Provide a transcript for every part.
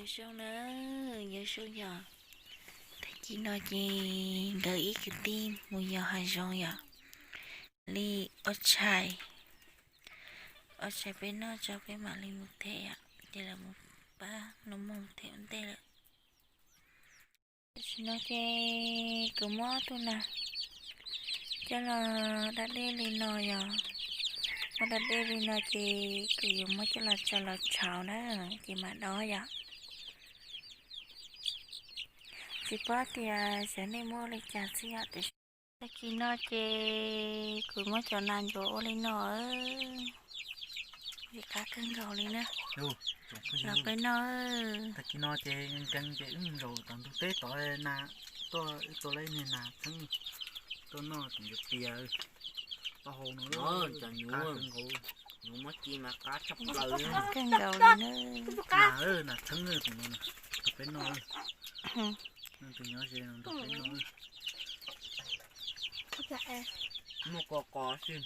Nyob zoo na, nyob zoo yom. Tag kis no ces nkawd ib kwv tij mus yos hav zoov yom, li ua tshais, ua tshais peb noj tso peb mam li mus them yom, ces lawv mus pab nus muag them ua ntej lawm. Tam sim no ces kuv muab tus nas coj los da dej li no yom, muab da dej li no ces kuv yuav muab coj los tso los tshauv na, ces mam dob yom. Tsis paub tias xyov nej muab ua li cas xwb yom, tiam sis tag kis no ces kuv muab cov nas ncuav ua li no, vim qab kawg nkaus li na. Los peb noj. Tag kis no ces nkees ces wb mus zaum tom ntug teb tod na, tuaj wb tua lawm ib niag nas txheeb tuaj noj tim ncua pias taub hau no. Cov nyuv, nyuv muab ci mas qab tshaj plaws. Kawg nkaus li na. Nas, nas txheeb tus no, peb noj. Tus nyob ze no nrog peb noj. Muaj qos qos xwb.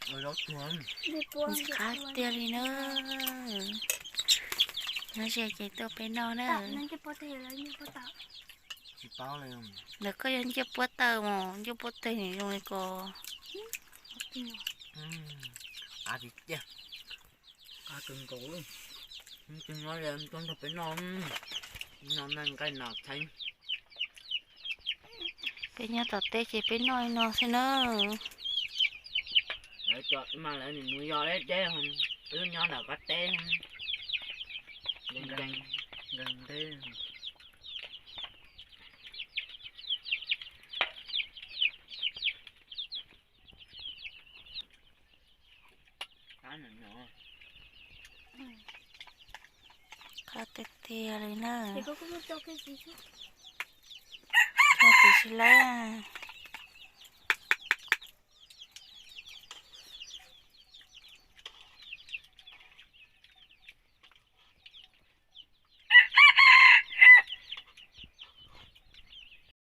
Zaub tuag. Qab tiag li na. Nyob ze ces tuaj peb noj na. Tsis paub li. Ntawm koj yog ncej puab taw mos, ncej puab taw zoo li ko. Qab tiag tiag. Qab kawg nkaus. Tus nyob ze tuaj nrog peb noj, noj me nqaij nas txheeb. Peb nyob tom teb ces peb noj li no xwb na. Lawv cov mas lawv nim mus yos deb deb, wb nyob ntawm qab teb. Nkees nkees nteb. Qab tiag tiag li na. Coj tus tsis laib.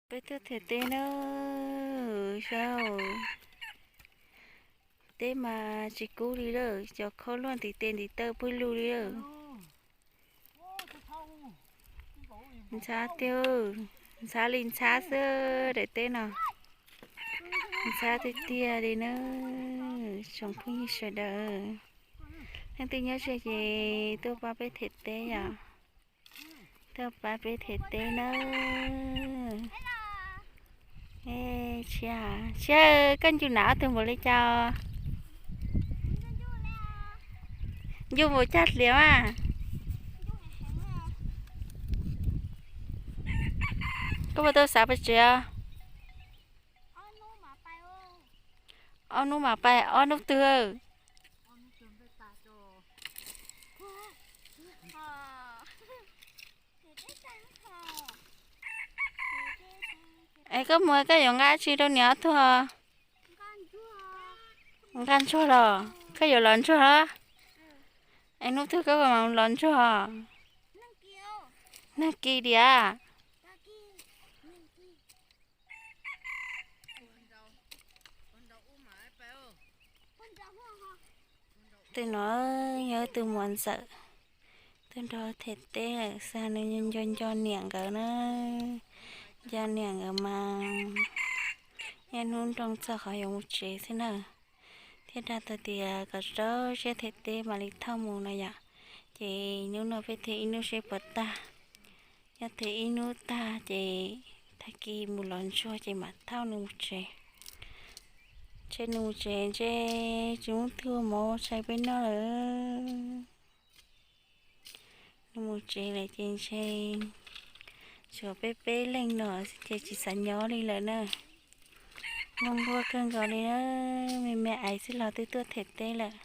Peb tuaj them teb na, saib teb mas tsis kub li lawm, cov khaub luaj ntiv tes ntiv taw pwg lug li lawm. Ntxhab tiag, ntxhab li ntxhab xwb daim teb no. Ntxhab tiag tiag li na, tsoom phooj ywg sawv daws. Leej twg nyob ze ces tuaj pab peb them teb yom. Tuaj pab peb them teb nawb. Tshiab, Tshiab, koj ncu nas ob tug npaum li cas? Ncu npaum caj hliav mas. Koj puas tau xav pes tsev? Ob hnub mam pais ob hnub twg? Es koj mus koj yuav nqa dab tsi rau niam ob tug? Nqa ntsuag los? Koj yuav los ntsuag los? Es hnub twg koj mam los ntsuag? Nag kis diam? Tus no yog tus muam ntxawm, tuaj nrog them teb lawm, xav nws nco nco niam nkawd na. Nco niam nkawd mas niaj hnub nroo txog qhov yuav mus tsev xwb na. Thiaj dag tau tias kom rau siab them teb mam li thauj mus no yom. Ces hnub no peb them ib hnub seb puas tag. Yog them ib hnub tag ces tag kis mus lov ntsuag ces mam thauj nws mus tsev. Ntshe nws mus tsev ntshe tsis muaj twg ua mov ua tshais peb noj lawm. Nws mus tsev lawm ces ntshe tshuav peb peb leeg no ces tsis xav nyob li lawm na. Muaj nquag kawg nkaus li na, me me aiv xwb los twb tuaj them teb lawm.